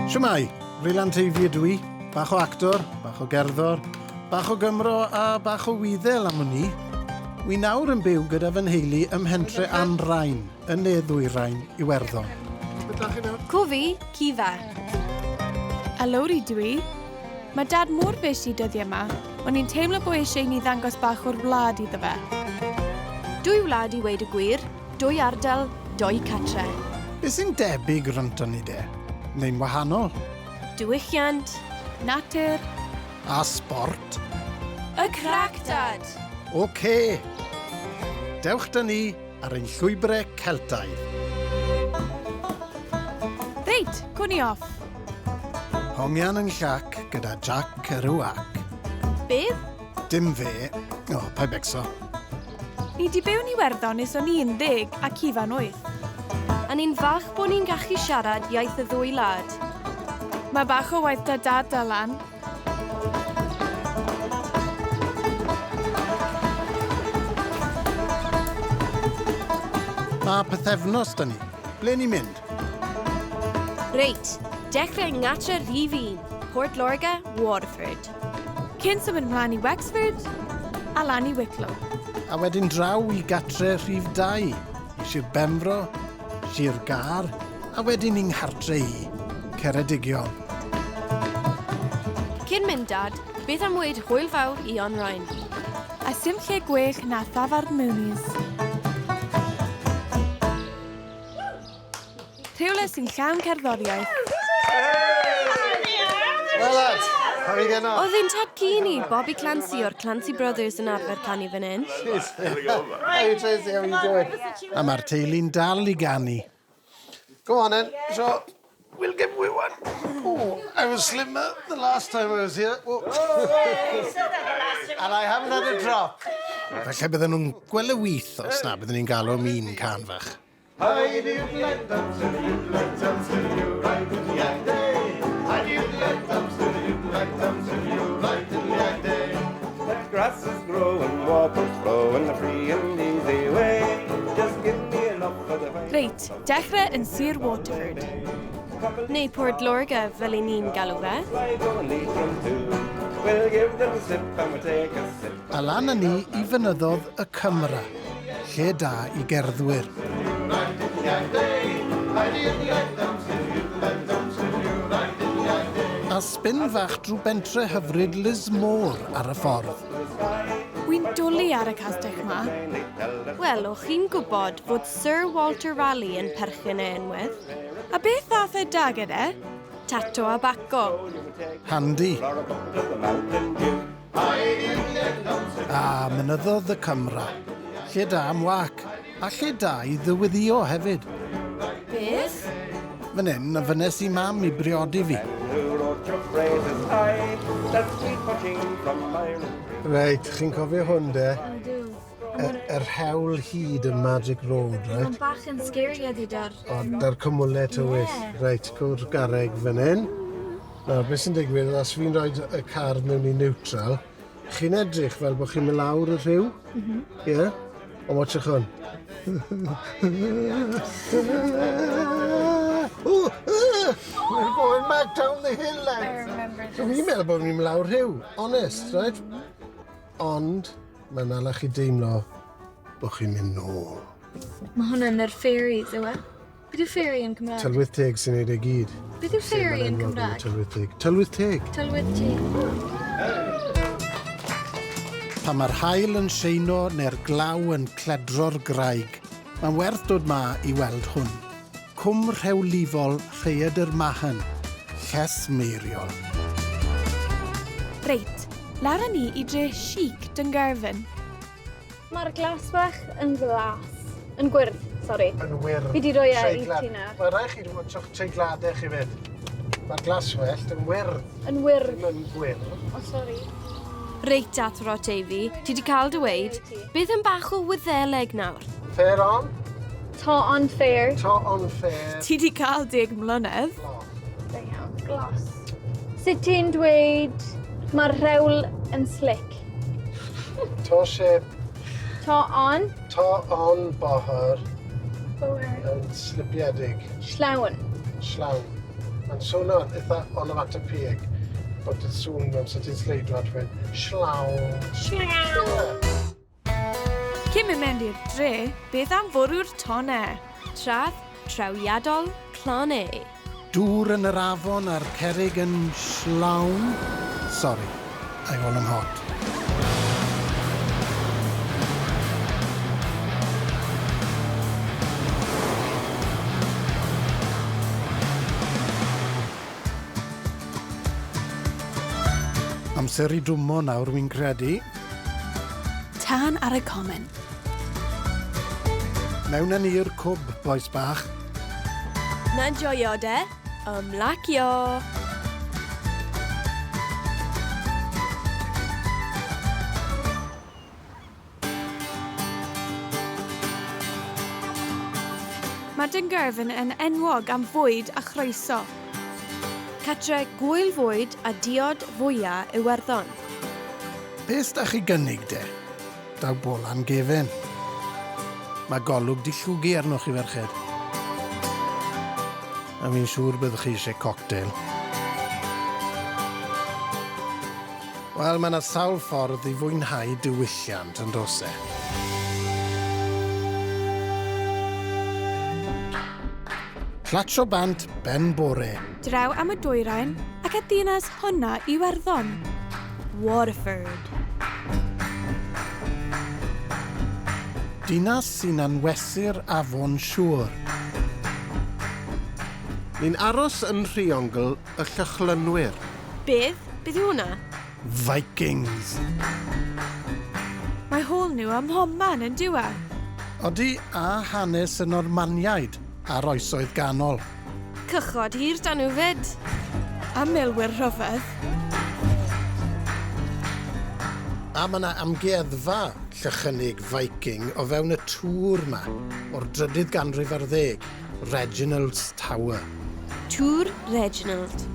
Shwmae, Rylan Teifi ydw i. Bach o actor, bach o gerddor, bach o Gymro a bach o Wyddel am wn i. Wi nawr yn byw gyda fy nheulu ym mhentre An Rhain, yn ne ddwyrain Iwerddon. Co fi, Kiva. A Lowri dw i. Mae Dad mor busy dyddiau 'ma, o'n i'n teimlo bo eisiau i ni ddangos bach o'r wlad iddo fe. Dwy wlad i weud y gwir, dwy ardal, dou catre. Be sy'n debyg rhyngton ni de? Neu'n wahanol? Diwylliant. Natur. A sbort. Y crac, Dad! Ocê! Dewch 'da ni ar ein llwybrau Celtaidd. Reit, cwn i off. Hongian yn llac gyda Jac yr Uac. Beth? Dim fe. O, paid becso. Ni 'di byw yn Iwerddon nes o'n i'n ddeg a Cifan wyth. A ni'n falch bo ni'n gallu siarad iaith y ddwy wlad. Mae bach o waith 'da Dad dal lan. Mae pythefnos 'da ni. Ble ni'n mynd? Reit, dechrau yng ngatre rhif un, Port Láirge, Waterford. Cyn symud mlaen i Wexford a lan i Wicklow. A wedyn draw i gatre rhif 2, i Sir Benfro, Sir Gâr, a wedyn i nghartre i, Ceredigion. Cyn mynd, Dad, beth am weud hwyl fawr i An Rhain? A sim lle gwell na Thafarn Mooney's. Rhywle sy'n llawn cerddoriaeth. Well lads, how are you getting on? Oedd ein tad cu ni, Bobby Clancy o'r Clancy Brothers yn arfer canu fan hyn. Hey Tracy, how are you doing? A mae'r teulu'n dal i ganu. Go on then, so we'll give we one. Oh, I was slimmer the last time I was here. Oh. And I haven't had a drop. Falle bydden nhw'n gweld y wyth os na bydden ni'n galw am un can fach. Reit, dechrau yn Sir Waterford. Neu Port Láirge, fel 'y ni'n galw fe. A lan â ni i fynyddodd y Cymra. Lle da i gerddwyr. A sbin fach drwy bentre hyfryd Lismore ar y ffordd. Wi'n dwlu ar y castell 'ma. Wel, o'ch chi'n gwybod fod Sir Walter Raleigh yn perchen e unwaith? A beth ddath e da gyda? Tato a baco. Handi. A mynyddodd y Cymra. Lle da am wâc, a lle da i ddyweddïo hefyd. Beth? Fan hyn, a fynnes i mam i briodi fi. Reit, chi'n cofio hwn de? Ydw. Y, yr hewl hyd y Magic Road, right? Mae'n bach yn scary ydi dar. O, da'r cymwle tywyll. Yeah. Reit, cwr garreg fan hyn. Nawr, beth sy'n digwydd, os fi'n rhoi y car mewn i neutral, chi'n edrych fel bod chi'n mynd lawr y rhiw. Ie? Mm -hmm. Yeah? Ond watchwch hwn. Ooh, we're going back down the hill, lads. I remember this. So fi'n meddwl bod fi'n mynd lawr rhiw, honest, right? Ond, mae'n ala chi deimlo bod chi'n mynd nôl. Mae hwnna'n yr fairies, yw e? Beth yw fairy yn Cymraeg? Tylwyth teg sy'n neud e gyd. Beth yw fairy yn Cymraeg? Tylwyth teg. Tylwyth teg. Tylwyth teg. Pan mae'r haul yn seino neu'r glaw yn cledro'r graig, mae'n werth dod ma i weld hwn. Cwm rhewlifol Rhaeadr Mahan, Lles Meiriol. Reit, lawr â ni i dre chic Dungarvan. Mae'r glaswellt yn glas. Yn gwyrdd, sori. Yn wyrdd. Fi 'di rhoi e i ti nawr. Mae rhaid chi watcho'ch treigladau chi fyd. Mae'r glaswellt yn wyrdd. Yn wyrdd. Ddim yn gwyrdd. O, sori. Reit, Athro Teifi, ti 'di cael dy weud. Beth am bach o Wyddeleg nawr? Fair on. Ta on fair. Ta on fair. Ti 'di cael deg mlynedd. Da iawn. Glas. Sut ti'n dweud mae'r rhewl yn slick? Tá sé. Tá an. Tá an bóthar. Bóthar. Yn slipiedig. Sleamhain. Sleamhain. Mae'n swnio eitha onomatopoeic bod y sŵn amser ti'n sleidio at fe. Slawn. Slawn. Cyn mynd mewn i'r dre, beth am fwrw'r tonnau? Traeth trawiadol Clonau. Dŵr yn yr afon a'r cerrig yn slawn. Sorry, I all am hot. Amser i dwmo nawr, wy'n credu. Tân ar y comin. Mewn â ni i'r cwb, bois bach. Na joio de, ymlacio. Mae Dungarvan yn enwog am fwyd a chroeso. Catre gwyl fwyd a diod fwyaf Iwerddon. Beth da chi gynnig de? Daw bolan gefen. Mae golwg di llwgu arnoch chi ferched. A fi'n siŵr byddwch chi eisiau cocktail. Wel, mae yna sawl ffordd i fwynhau diwylliant yn does e. Clatsio bant ben bore. Draw am y dwyrain ac at ddinas hwnna Iwerddon. Waterford. Dinas sy'n anwesu'r afon siŵr. Ni'n aros yn rhiongl y Llychlynwyr. Beth? Beth yw hwnna? Vikings. Mae hôl nhw ym mhobman yn dyw e. Odi a hanes y Normaniaid a'r oesoedd ganol. Cychod hir dan nhw fyd. A milwyr rhyfedd. A mae yna amgueddfa llychynig Viking o fewn y tŵr yma o'r drydydd ganrif ar ddeg, Reginald's Tower. Tŵr Reginald.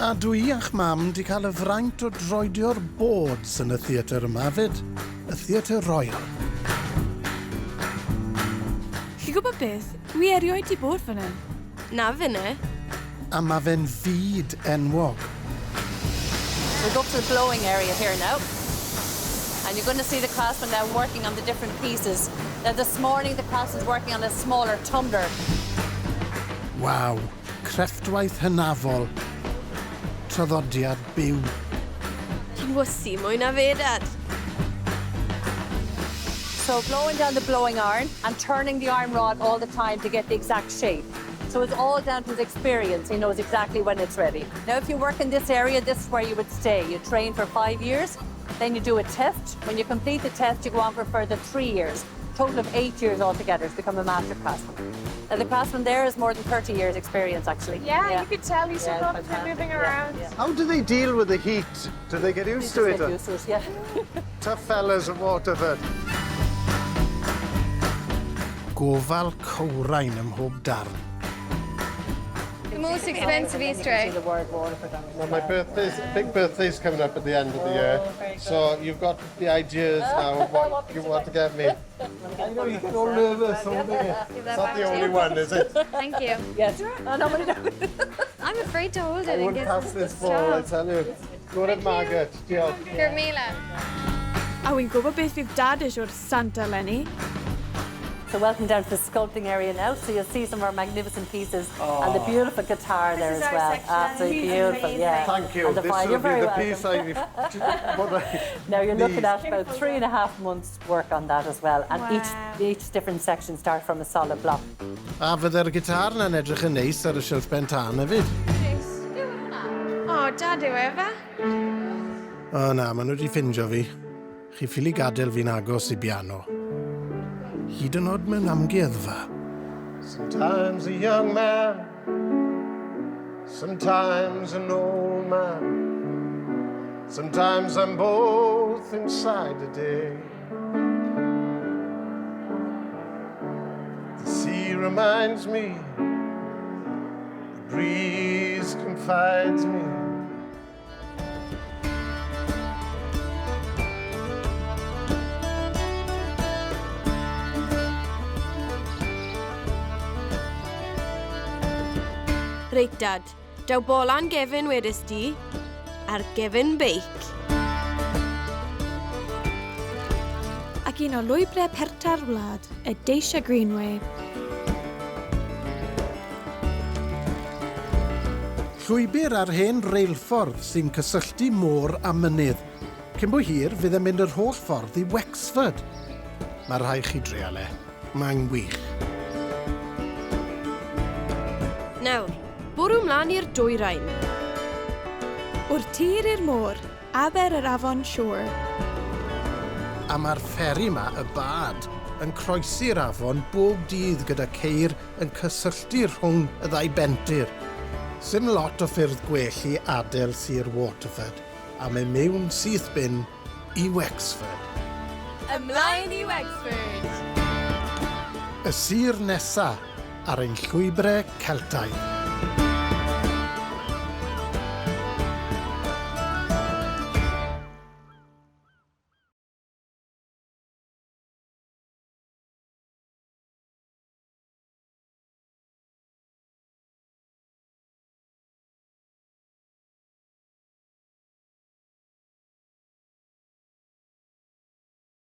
A dwi a'ch mam di cael y fraint o droedio'r boards yn y theatr yma fyd, y Theatr Royal. Chi'n gwybod beth? Wi erioed di bod fan hyn. Na finne. A mae fe'n fyd enwog. We go up to the blowing area here now. And you're going to see the craftsman now working on the different pieces. Now this morning the craftsman's working on a smaller tumbler. Waw, crefftwaith hynafol, traddodiad byw. Ti'n wysu mwy na fe, Dad. So blowing down the blowing iron and turning the iron rod all the time to get the exact shape. So it's all down to his experience. He knows exactly when it's ready. Now, if you work in this area, this is where you would stay. You train for 5 years, then you do a test. When you complete the test, you go on for a further 3 years. Total of 8 years altogether to become a master craftsman. Now, the craftsman there is more than 30 years experience, actually. Yeah, you could tell he's so Yeah, confident fantastic. moving Yeah, around. yeah. How do they deal with the heat? Do they get used to They it? just get used to it, yeah. Tough fellas of Waterford. Gofal cywrain ym mhob darn. The most expensive Easter egg. The word Waterford on it. Well, my birthday's, big birthday's coming up at the end of the year, so you've got the ideas now of what you want to get me. I know, you get all nervous over there. It's not the only one, is it? Thank you. Yes. Oh, no, no, no. I'm afraid to hold it I in wouldn't case pass this ball, I tell you. Go to Margaret, diolch. Carmela. A wy'n gwybod beth fydd Dad eisiau o'r Santa 'leni. So welcome down to the sculpting area now. So you'll see some of our magnificent pieces and the beautiful guitar there is as our well. section. Absolutely beautiful, yeah. Thank you. And the This file, will you're be very the welcome. piece I... what I Now you're looking need. at about 3.5 months work on that as well. And Wow. each different section starts from a solid block. A fydde'r gitar na'n edrych yn neis ar y silff ben tân hefyd. O, Dad yw e, fe? O na, maen nhw wedi ffindio fi. Chi ffili gadael fi'n agos i biano. Hyd yn oed mewn amgueddfa. Sometimes a young man, sometimes an old man. Sometimes I'm both inside a day. The sea reminds me, the breeze confides me. Reit, Dad. Daw bolan gefn wedys di, ar gefn beic. Ac un o lwybrau perta'r wlad, y Deisia Greenway. Llwybr ar hen reilffordd sy'n cysylltu môr a mynydd. Cyn bo hir, fydd e'n mynd yr holl ffordd i Wexford. Mae rhaid chi dreial e. Mae'n wych. Nawr, bwrw mlaen i'r dwyrain. O'r tir i'r môr, aber yr afon Suir. A mae'r fferi yma, y Bard, yn croesi'r afon bob dydd gyda ceir yn cysylltu rhwng y ddau bentir. Sim lot o ffyrdd gwell i adael Sir Waterford, a mae mewn syth bin i Wexford. Ymlaen i Wexford! Y sir nesa ar ein llwybrau Celtaidd.